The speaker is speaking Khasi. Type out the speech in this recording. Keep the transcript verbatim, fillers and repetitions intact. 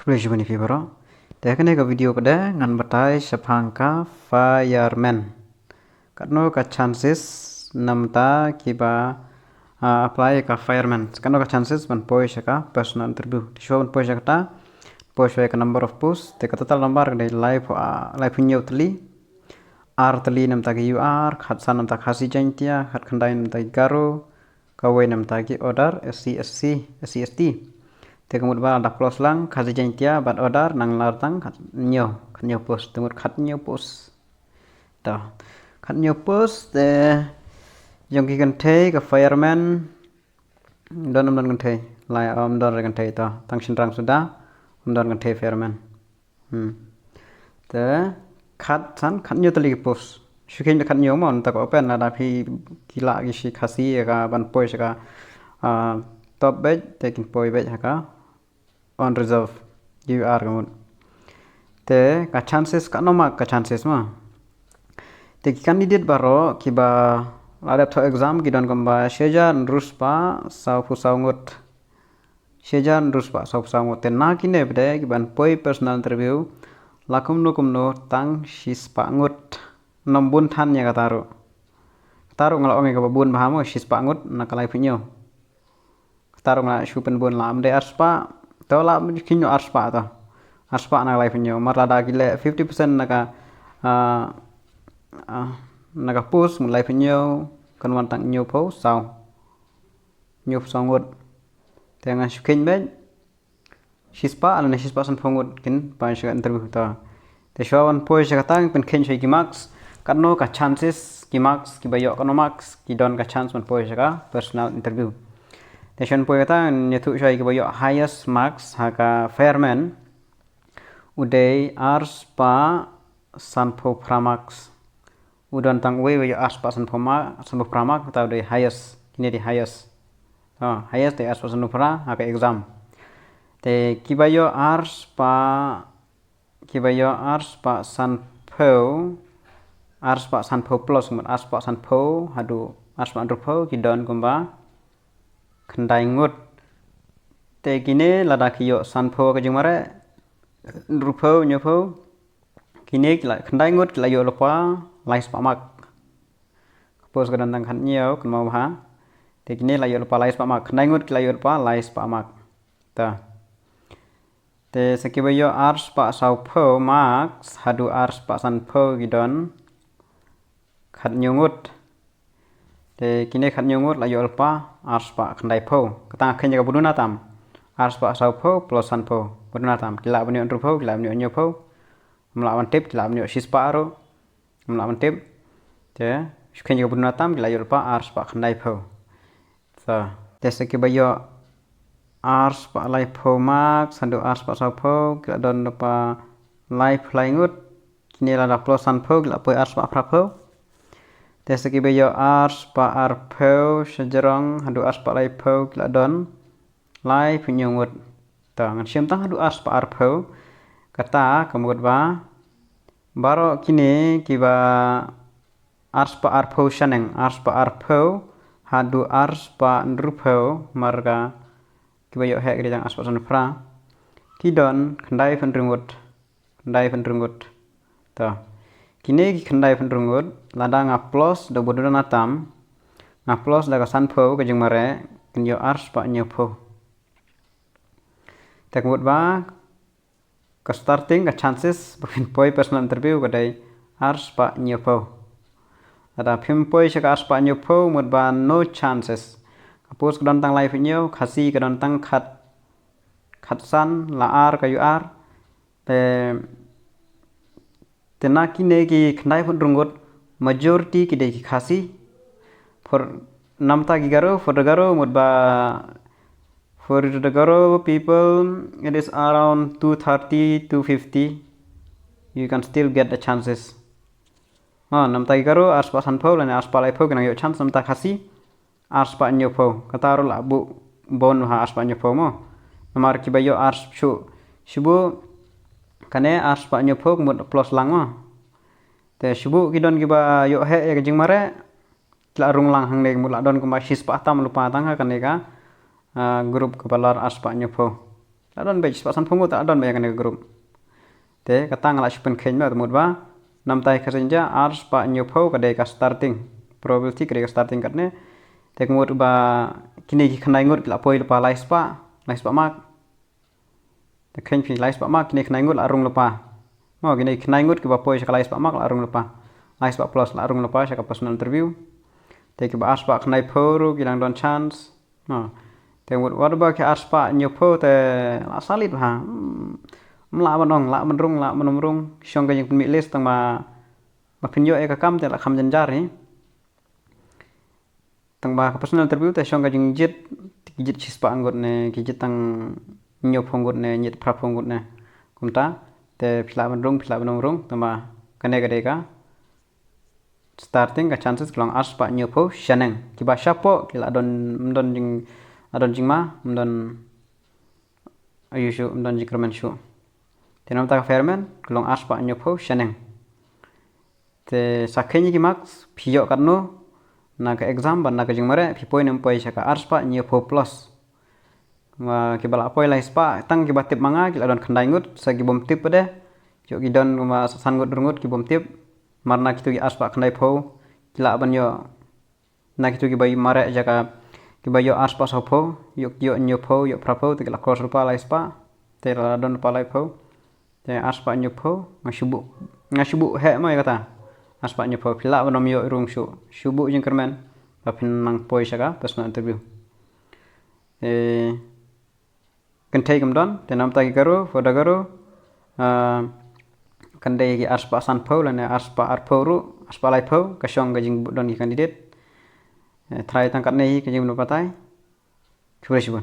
Khublei shibun ïa phi baroh. Te ha kane ka video pat ngan batai shaphang ka fireman. Katno ka chances namar kiba ah, apply ka fireman. Katno ka chances ban poi sha ka personal interview. Te shuwa ban poi sha kata, poi sha ka number of post. Te ka total number ka dei laiphew, ah, laiphew hynñiew tylli. Ar tylli namar ki U R, khatsan namar Khasi Jaiñtia, khatkhyndai namar ki Garo, kawei namar ki other S C, S C, S C, S T. Te ka mut ba lada plus lang Khasi Jaiñtia bad other nang lar tang khathynñiew, khathynñiew post, te mut khathynñiew post. To, khathynñiew post, te jong ki kynthei ka fireman, don ym don kynthei, lai ym don re kynthei to, tang shynrang suda, ym don kynthei fireman. Hmm. Te khatsan, khathynñiew tylli ki post. Shu kheiñ da khathynñiew mo, nta ka open, lada phi ki lah ki shi Khasi ïa ka ban poi sha ka, ah, top batch, te kin poi batch ha ka on reserve, U R ka mut. Te ka chances, katno mark ka chances mo. Te ki candidate baroh kiba la dep thoh exam ki don kumba shi hajar hynriew spah sawphew saw ngut. Shi hajar hynriew spah sawphew saw ngut. Te na kine pat kiban poi personal interview, la kumno kumno tang shispah ngut. Ym bun than ïa kata ruh. Kata ruh nga la ong ïa kaba bun bha mo, shispah ngut na ka laiphew hynñiew. Kata ruh nga la shu pynbun, la ym dei arspah. To la ym kheiñ noh arspah to. Arspah na ka laiphew hynñiew. Mar lada ki leh fifty percent na ka, ah, ah, na ka post mut laiphew hynñiew, kan wan tang hynñiewphew saw. Hynñiewphew saw ngut. Te ngan shu kheiñ beit. Shispah lane shispah sanphew ngut kin pan sha ka interview to. Te shuwa ban poi sha kata ngan pynkheiñ sha ki marks. Katno ka chances, ki marks, kiba ïoh katno marks ki don ka chance ban poi sha ka personal interview. Te shuwa ban poi kata ngan ïathuh sha kiba ïoh highest marks ha ka fireman. U dei arspah sanphew phra marks. U don tang uwei uba ïoh arspah sanphew mark, sanphew phra mark, kata u dei highest, kine dei highest. To, highest dei arspah sanphew phra ha ka exam. Te kiba ïoh arspah, kiba ïoh arspah sanphew, arspah sanphew plus, mut arspah sanphew haduh arspah hynriewphew ki don kumba khyndai ngut. Te kine lada ki ïoh sanphew ka jingmareh, hynriewphew, hynñiewphew, kine ki la, khyndai ngut ki la ïoh lypa laispah mark. Ka post ka don tang khathynñiew, kynmaw bha. Te kine la ïoh lypa laispah mark, khyndai ngut ki la ïoh lypa laispah mark. Ta. Te sa kiba ïoh arspah sawphew marks haduh arspah sanphew ki don khathynñiew ngut. Te kine khathynñiew ngut la ïoh lypa arspah khyndaiphew. Kata nga kheiñ ïa kaba duna tam. Arspah sawphew plus sanphew. Ba duna tam. Ki lah ban ïoh hynriewphew, ki lah ban ïoh hynñiewphew. Ym lah ban tip, ki lah ban ïoh shispah ruh. Ym lah ban tip. Te shu kheiñ ïa kaba duna tam, ki la ïoh lypa arspah khyndaiphew. Sa, te sa kiba ïoh arspah laiphew marks haduh arspah sawphew, ki la don lypa laiphew lai ngut. Kine lada plus sanphew, ki la poi arspah phraphew. Te sa kiba ïoh arspah arphew shajrong haduh arspah laiphew, ki la don laiphew hynñiew ngut. Ta, ngan shim tang haduh arspah arphew. Kata ka mut ba baroh kine kiba arspah arphew shaneng, arspah arphew haduh arspah hynriewphew, mar ka kiba ïoh heh ki dei tang arspah sanphew phra. Ki don khyndaiphew hynriew ngut, khyndaiphew hynriew ngut. Ta, kine ki khyndaiphew hynriew ngut, lada nga plus da ba duna tam, nga plus da ka sanphew ka jingmareh, kin ïoh arspah hynñiewphew. Te ka mut ba ka starting, ka chances ba phin poi personal interview ka dei arspah hynñiewphew. Lada phim poi sha ka arspah hynñiewphew, mut ba no chances. Ka post ka don tang laiphew hynñiew, Khasi ka don tang khat, khatsan, la ar ka U R. Te, te na kine ki khyndaiphew hynriew ngut, majority ki dei ki Khasi. For, namar ki Garo, for the Garo, mut ba, for the Garo people, it is around two thirty, two fifty. You can still get the chances. Ha, namar ki Garo, arspah sanphew, lane arspah laiphew, ki nang ïoh chance, namar Khasi arspah hynñiewphew. Kata ruh la buh bun ha arspah hynñiewphew mo. Namar kiba ïoh arspah shu, shu buh kane arspah hynñiewphew ka mut plus lang mo. Te shu buh ki don kiba ïoh heh ïa ka jingmareh, ki la rung lang hangne, ka mut la don kumba shispah tam lypa tang ha kane ka, ah, group kaba lar arspah hynñiewphew. La don beit shispah sanphew ngut, la don beit ïa kane ka group. Te kata nga la shu pynkheiñ ba, te mut ba namta ka jingjia arspah hynñiewphew ka dei ka starting. Probability ka dei ka starting katne. Te ka mut ba kine ki khyndai ngut ki la poi lypa laispah, laispah mark. Te kheiñ phi laispah mark, kine khyndai ngut la rung lypa. Mo, kine khyndai ngut kiba poi sha ka laispah mark la rung lypa. Laispah plus la rung lypa sha ka personal interview. Te kiba arspah khyndaiphew ruh ki dang don chance. Mo. Te wat, wat ba ki arspah hynñiewphew te la salit bha. Hmm. Ym lah ban ong, lah ban rung, lah ban ym rung. Shong ka jingpynmih list tang ba, ba phin ïoh ïa ka kam te la kham jynjar hi. Tang ba ka personal interview te shong ka jingjied, ki jied shispah ngut ne, ki jied tang hynñiewphew ngut ne, jied phraphew ngut ne. Kumta, te phi lah ban rung, phi lah ban ym rung, tang ba kane ka dei ka starting, ka chances ka long arspah hynñiewphew shaneng. Kiba shapoh ki la don, ym don jing, la don jingma, ym don aiu shuh, ym don jingkyrmen shuh. Te namta ka fair men ka long arspah hynñiewphew shaneng. Te sa kheiñ ïa ki marks phi ïoh katno na ka exam bad na ka jingmareh, phi poi ne ym poi sha ka arspah hynñiewphew plus. Ba kiba la poi laispah, tang kiba tip ma nga ki la don khyndai ngut, sa ki bym tip pat de. Ïoh ki don kumba san ngut, ar ngut ki bym tip. Mar na kito ki arspah khyndaiphew ki lah ban ïoh, na kito kiba mareh jaka, kiba ïoh arspah sawphew, ïoh, ïoh hynñiewphew, ïoh phraphew, te ki la cross lypa laispah, te la don lypa laiphew. Te arspah hynñiewphew, nga shu buh, nga shu buh heh mo ïa kata. Arspah hynñiewphew, phi lah ban ym ïoh rung shuh, shu buh jingkyrmen ba phin nang poi sha ka personal interview. Eh, kynthei kam don, te namta ki Garo, for the Garo, ah, kan dei ki arspah sanphew lane arspah arphew ruh, arspah laiphew, ka shong ka jingbuh don ki candidate. Eh, try tang katne hi ka jingbuh batai. Khublei shibun.